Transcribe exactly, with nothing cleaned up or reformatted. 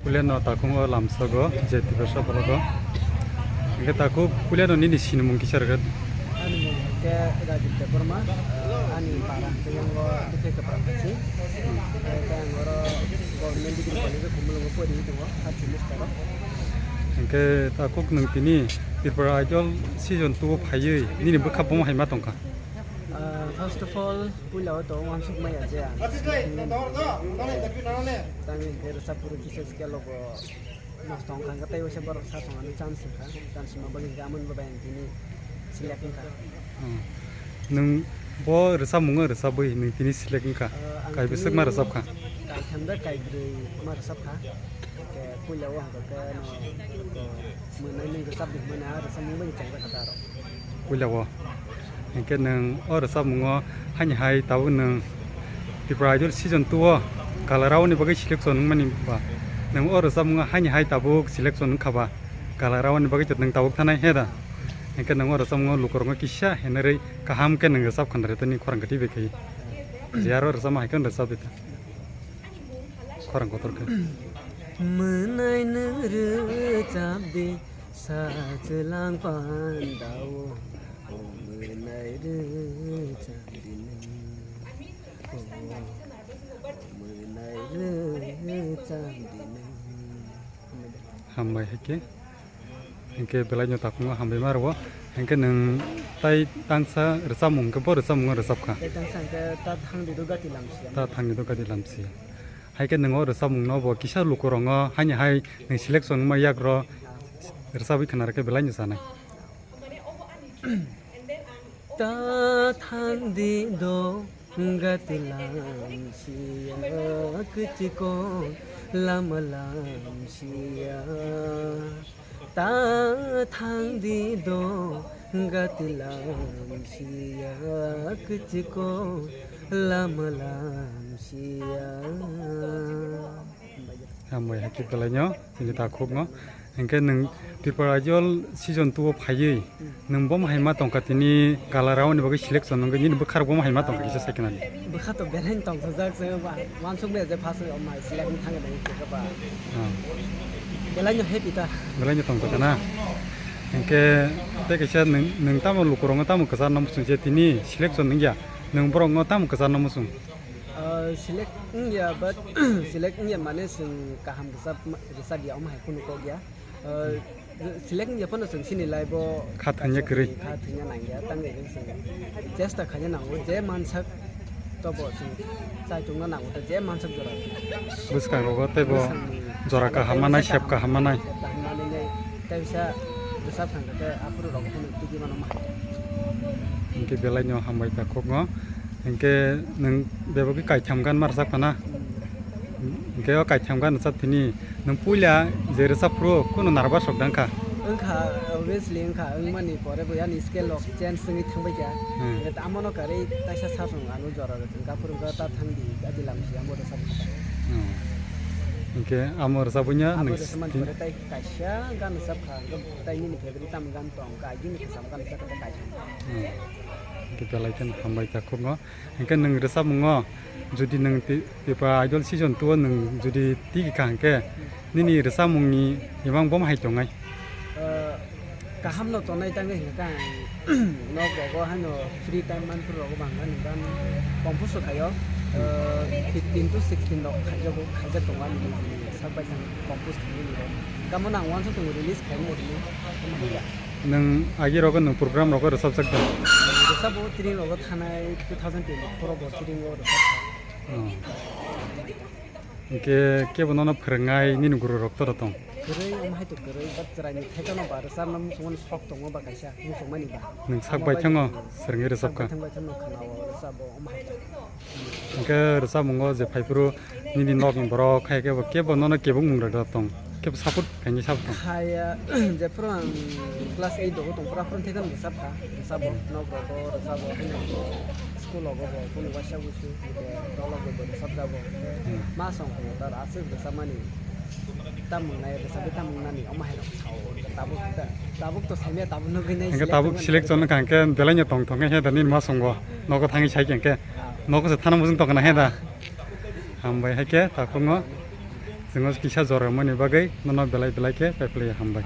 Puilano takhungo lamsogo je Tiprasa bologo. Hingke takhuk puilano nini sinimung kisa rwgwt? Ani mung hingke Rajib Debbarma, eh, ani para hingke yango Dukhe Kepra Phachi. Hingke ang oro Government Degree College o Khumulwngo pori tongo, third semester o. Hingke takhuk nwng tini Tripura Idol season two o phaiwi nini bwkha bomo hai ma tongkha? Ah, first of all, puila o to wansuk maya je ang. Tangwi hingke rwchap phuru kisa scale o bo nosto wngkha, hingke tei waisa borok sa tongani chance wngkha, chance wngma bagwi hingke amoni bo bai ang tini select wngkha. Hmm. Nwng bo rwchapmungo rwchapwi nwng tini select wngkha? Ah, ang Kai tini bwswk ma rwchapkha? Kaitham da kaibrwi ma rwchapkha. Hingke puila o hingke no, mwnai nwng rwchapdi hwnmani a rwchapmung bai chengjakha da aro. Puila o. Hingke nwng o rwchapmungo haini hai tabuk nwng Tripura Idol season two o Kalaraoni bagwi selection wngmani ba? Nwng o rwchapmungo haini hai tabuk selection wngkha ba? Kalaraoni bagwi nwng tabuk thanai he da? Hingke nwng o rwchapmungo lukurokno kisa henarwi kaham khe nwng rwchap khanare tani khorang kwtwi bai khe. Je aro rwchapma hai khe rwchapdi ta. Khorang kotor khe. Mwnai nwng rwchapdi. Sa chwlang pandao, o mwnai rwchapdi nwng. O mwnai rwchapdi nwng. Hambai hai khe. Hingke belai no takhungo hambai ma rwo. Hingke nwng tai tangsa rwchapmung hingke bo rwchapmungo rwchapkha. Tai tangsa hingke ta thangdi do gati lamsi. Ta thangdi do gati lamsi. Hai khe nwng o rwchapmungno bo kisa lukurokno haini hai nwng selection wngma yak rw rwchapwi khna rw khe belai no chanai. Ta thangdi do gati lamsiya, kwchiko lama lamsiya. Ta thangdi do gati lamsiya, kwchiko lama lamsiya. Hambai hakhe belaino chini takhukno. Hingke nwng Tripura Idol season two o phaiwi nwng bomo hai ma tongkha tini Kalaraoni bagwi selection wngwi nini bwkharok bomo hai ma tongkha kisa sai khwnadi. Bwkha to belai tongthokjak se ba, wansuk bai je first o mai select wng thangwi nai khe ba. Ah. Belai no happy ta. Belai no tongthokha na. Hingke tei kaisa nwng, nwng tamo lukurokno tamo kwcharno muchung je tini selection wngya, nwng borokno tamo kwcharno muchung? Ah, select wngya, but select wngya mane chwng kaham rwchap, rwchapya omo hai kheno kok ya. Ah, select wngya phano chwng chini life o kha thangya kwrwi. Kha thangya nangya, tangwi chwng chesta khaina nango, je mansak tobo chwng chai tongna nango, je mansak jora. Bwskango teibo bwskango jora kaham manai, sep kaham manai. Sep kaham manai, tei bisa rwchap thangkha khe aphuru rok phano tigi mano ma. Hingke belai no hambai ta khukno. Hingke nwng bebagwi kaitham gan ma rwchap khana? Hingke o kaitham gan rwchap tini nwng puila je rwchap phuru kunu nervous rok dang kha? Wngkha, obviously wngkha, wngmani pore bo yani scale rok change wngwi thangbai kha. Hmm. Hingke amono karwi taisa sasong ano jora rwkha, aphuru wngkha ta thangdi, adi lamsi amo rwchap kha. Hmm. Hingke amo rwchapwi no amo nwng rwchapmani tin- pore tai kaisa gan rwchap kha, hingke tai nini favorite tamo gan tong kha, agini kwcham gan rwchap kha tai kaisa. Hmm. Hingke belai kheno hambai ta khukno. Hingke nwng rwchapmungo jodi nwng Ti-, Tripura Idol season two o nwng jodi tigi kha hingke nini rwchapmungni imang bom hai tongnai? Eh, kaham no tongnai tangwi hingke ang nok rogo haino free time manphuru rogo bang ani gan compose khaio. Eh, fifteen to sixteen rok khaijago, khaijak tongo ani sak bai thang compose khainani rok. Tamo nang uansuk tongo release khaimani. Nwng agi rogo nwng program rogo rwchapjak da? Rwchapbo tring rogo thanai two thousand twenty-four rogo tring o rwchapkha. Oh. Hingke kebo nono phwrwngnai nini guru rok toro tong? Kwrwi, omo hai to kwrwi, but chwraini thaitano ba rwchapna muchungmani sok tongo ba kaisa muchungmani ba. Nwng sak bai thango, swrwngwi rwchapkha? Sak bai thang bai thang no khwnao rwchapbo, omo hai to. Hingke rwchapmungo je phaiphuru nini nokni borok hai kebo, kebo nono kebengmung rwda tong? Kebo support khaini sabo tong? Khaya, jephuru ang class eight rogo tongphuru aphuru thaikheno rwchapkha, rwchapbo, nok rogo rwchapbo, haino school rogo bo kunu waisa wuisu, hingke dolok bo rwchapjago, hingke hmm, ma song khe tar aswk rwchapmani. Tamung nai rwchapwi tamung nani omo hai rok sao. Tabuk ta, tabuk to saimaya tabuk nugwi nai. Hingke select tabuk wngmani selection wngkha hingke belai no tong thok he da nini ma songo. Nogo thangwi sai hingke. Ah. Nogo se thana muchung tongkha na he da. Hambai hai khe takhukno. Chwngno kisa jora mani bagwi nono belai belai khe paiphilai hambai.